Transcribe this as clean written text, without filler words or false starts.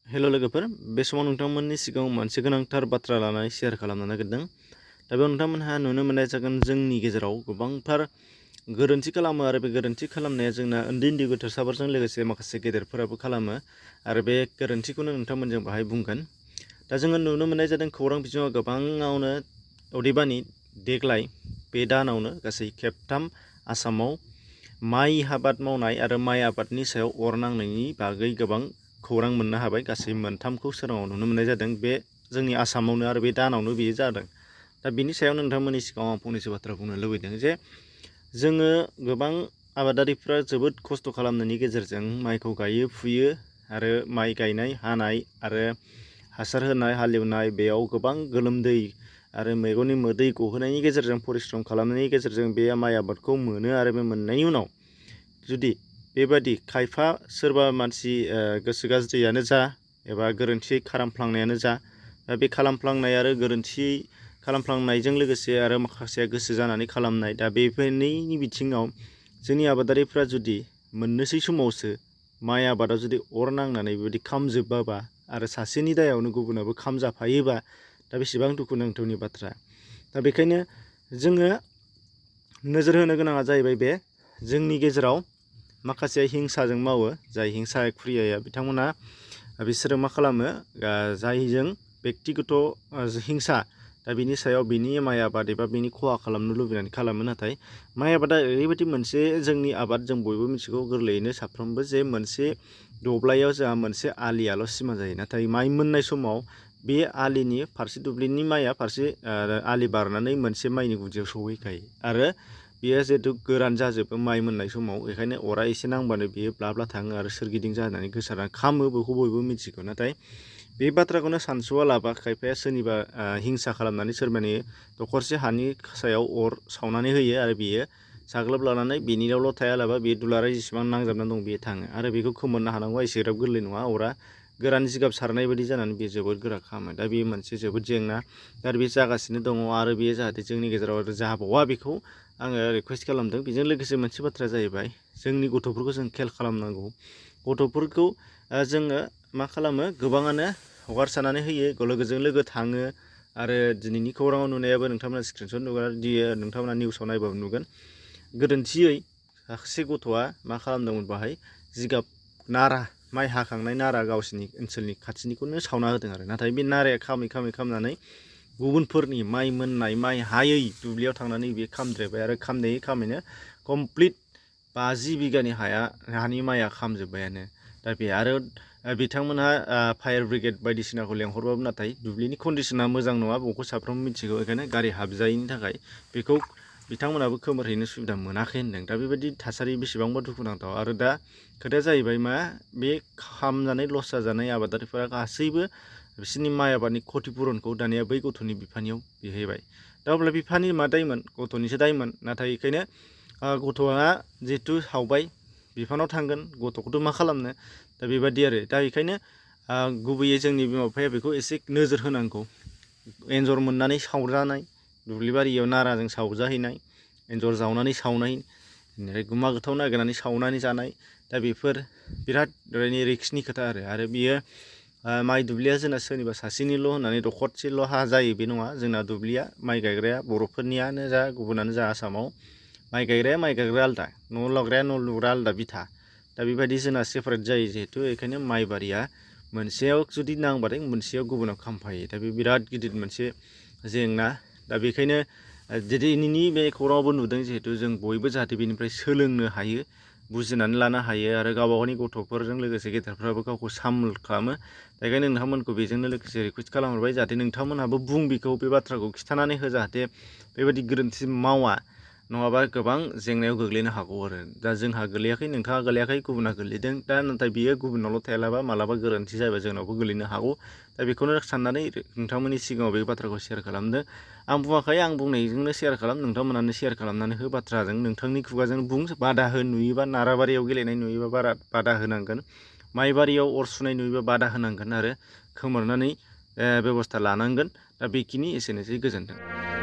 हेल' लोगोफोर बे समाव नोंथांमोननि सिगाङाव मोनसे गोनांथार बाथ्रा लानानै शेयार खालामनो नागिरदों। दा बेयाव नोंथांमोनहा नुनो मोननाय जागोन जोंनि गेजेराव गोबांथार गोरोन्थि खालामो आरो बे गोरोन्थि खालामनाया जोंना उन्दै उन्दै गथ'साफोरजों लोगोसे माखासे गेदेरफोराबो खालामो आरो बे गोरोन्थिखौनो नोंथांमोनजों बाहाय बुंगोन। दा जोङो नुनो मोननाय जादों खौरां बिजोङाव गोबाङावनो अदेबानि देग्लाय बे दानावनो गासै खेबथाम आसामाव माइ आबाद मावनाय आरो माइ आबादनि सायाव अर नांनायनि बागै गोबां खौरां मोननो हाबाय। गासै मोनथामखौ सोराङाव नुनो मोननाय जादों बे जोंनि आसामावनो आरो बे दानावनो बेयो जादों। दा बिनि सायाव नोंथांमोननि सिगाङाव आं फंनैसो बाथ्रा बुंनो लुबैदों जे जोङो गोबां आबादारिफ्रा जोबोद खस्थ' खालामनायनि गेजेरजों माइखौ गायो फुयो आरो माइ गायनाय हानाय आरो हासार होनाय हालेवनाय बेयाव गोबां गोलोमदै आरो मेगननि मोदै गहोनायनि गेजेरजों परिश्रम खालामनायनि गेजेरजों बे माइ आबादखौ मोनो आरो बे मोननायनि उनाव जुदि बेबादि खायफा सोरबा मानसि गोसो गाज्रियानो जा एबा गोरोन्थियै खालामफ्लांनायानो जा बे खालामफ्लांनाय आरो गोरोन्थियै खालामफ्लांनायजों लोगोसे आरो माखासेया गोसो जानानै खालामनाय दा बेफोरनि बिथिङाव जोंनि आबादारिफ्रा जुदि मोननोसै समावसो माइ आबादाव जुदि अर नांनानै बेबायदि खामजोबाबा आरो सासेनि दायावनो गुबुनाबो खामजाफायोबा दा बेसेबां दुखुनांथावनि बाथ्रा। दा बेखायनो जोङो नोजोर होनो गोनाङा जाहैबाय बे जोंनि गेजेराव माखासे हिंसाजों मावो जाय हिंसा खुरियाया बिथांमोना बिसोरो मा खालामो जायजों बेक्तिगत हिंसा दा बिनि सायाव बिनि माइ आबाद एबा बिनि खहा खालामनो लुबैनानै खालामो। नाथाय माइ आबादा ओरैबायदि मोनसे जोंनि आबाद जों बयबो मिथिगौ गोरलैयैनो साफ्रोमबो जे मोनसे दब्लायाव जोंहा मोनसे आलियाल' सिमा जायो। नाथाय माइ मोननाय समाव बे आलिनि फारसे दुब्लिनि माइया फारसे आलि बारनानै मोनसे माइनि गुदियाव सहैखायो आरो बेयो जिहेतु गोरान जाजोबो माइ मोननाय समाव बेखायनो अरा एसे नांबानो बियो ब्ला ब्ला थाङो आरो सोरगिदिं जानानै गोसारनानै खामो बेखौ बयबो मिथिगौ। नाथाय बे बाथ्राखौनो सानस'वा लाबा खायफाया सोरनिबा हिंसा खालामनानै सोरबानि दखरसे हानि सायाव अर सावनानै होयो आरो बियो साग्लोबलानानै बेनियावल' थायालाबा बे दुलाराय जेसेबां नांजाबनानै दं बेयो थाङो आरो बेखौ खोमोरनो हानांगौआ एसेग्राब गोरलै नङा। अरा गोरान जिगाब सारनाय बायदि जानानै बेयो जोबोद गोरा खामो। दा बेयो मोनसे जोबोद जेंना दा बे जागासिनो दङ आरो बेयो जाहाथे जोंनि गेजेराव जाबावा बेखौ आङो रिकुवेस्ट खालामदों। बेजों लोगोसे मोनसे बाथ्राया जाहैबाय जोंनि गथ'फोरखौ जों खेल खालामनांगौ। गथ'फोरखौ जोङो मा खालामो गोबाङानो हगारसारनानै होयो लोगोजों लोगो थाङो आरो दिनैनि खौराङाव नुनायाबो नोंथांमोना स्क्रिनशट नुगोन नोंथांमोना निउसाव नायबाबो नुगोन गोरोन्थियै सासे गथ'आ मा खालामदोंमोन बाहाय जिगाब नारा माइ हाखांनाय नारा गावसिनि ओनसोलनि खाथिनिखौनो सावना होदों आरो नाथाय बे नाराया खामै खामै खामनानै गुबुनफोरनि माइ मोननाय माइ हायै दुब्लियाव थांनानै बे खामद्रायबाय आरो खामनायै खामैनो कमप्लिट 50 बिगानि हानि माइया खामजोब्बायानो। दा बे आरो बिथांमोनहा फायार ब्रिगेड बायदिसिनाखौ लेंहरबाबो नाथाय दुब्लिनि कन्डिसना मोजां नङा बेखौ साफ्रोमबो मिथिगौ। बेखायनो गारि हाबजायैनि थाखाय बेखौ बिथांमोनाबो खोमोरहैनो सुबिदा मोनाखै होनदों। दा बेबायदि थासारि बेसेबांबा दुखुनांथाव आरो दा खोथाया जाहैबाय मा बे खामनानै लस जाजानाय आबादारिफोरा गासैबो बिसोरनि माइ आबादनि क्षतिपुरनखौ दानिया बै गथ'नि बिफानियाव बिहैबाय। दा अब्ला बिफानि मा दायमोन गथ'निसो दायमोन। नाथाय बेखायनो गथ'आ जिहेथु सावबाय बिफानाव थांगोन गथ'खौथ' मा खालामनो दा बेबादि आरो दा बेखायनो गुबैयै जोंनि बिमा बिफाया बेखौ एसे नोजोर होनांगौ। एन्जर मोननानै सावजानाय दुब्लिबारियाव नाराजों सावजाहैनाय एन्जर जावनानै सावनाय गुमा गोथाव नागिरनानै सावनानै जानाय दा बेफोर बिराद रिक्सनि खोथा आरो बियो माइ दुब्लिया जोंना सोरनिबा सासेनिल' होननानै दखरसेल' हा जायो बे नङा। जोंना दुब्लिया माइ गायग्राया बर'फोरनियानो जा गुबुनानो जा आसामाव माइ गायग्राया आलदा न' लुग्राया न' लुग्रा आलदा बिथा दा बेबायदि जोंना सेपारेट जायो जिहेथु बेखायनो माइ बारिया मोनसेयाव जुदि नांबाथाय मोनसेयाव गुबुनाव खामफायो। दा बे बिराद गिदिर मोनसे जेंना। दा बेखायनो दिनैनि बे खौराङावबो नुदों जिहेथु जों बयबो जाहाथे बेनिफ्राय सोलोंनो हायो बुजिनानै लानो हायो आरो गावबा गावनि गथ'फोरजों लोगोसे गेदेरफ्राबो गावखौ सामोल खालामो। बेखायनो नोंथांमोनखौ बेजोंनो लोगोसे रिकुवेस्ट खालामहरबाय जाहाथे नोंथांमोनहाबो बुं बेखौ बे बाथ्राखौ खिन्थानानै हो जाहाथे बेबायदि गोरोन्थि मावा नङाबा गोबां जेंनायाव गोग्लैनो हागौ आरो दा जोंहा गोलैयाखै नोंथाङा गोलैयाखै गुबुना गोलैदों दा नाथाय बियो गुबुनावल' थायालाबा मालाबा गोरोन्थि जायोबा जोंनावबो गोलैनो हागौ। दा बेखौनो साननानै नोंथांमोननि सिगाङाव बे बाथ्राखौ शेयार खालामदों। आं बुङाखै आं बुंनायजोंनो शेयार खालाम नोंथांमोनानो शेयार खालामनानै हो बाथ्राजों नोंथांनि खुगाजों बुं बादा हो नुयोबा नाराबारियाव गेलेनाय नुयोबा बादा होनांगोन माइबारियाव अर सुनाय नुयोबा बादा होनांगोन आरो खोमोरनानै बेब'स्था लानांगोन। दा बेखिनि एसेनोसै गोजोन्थों।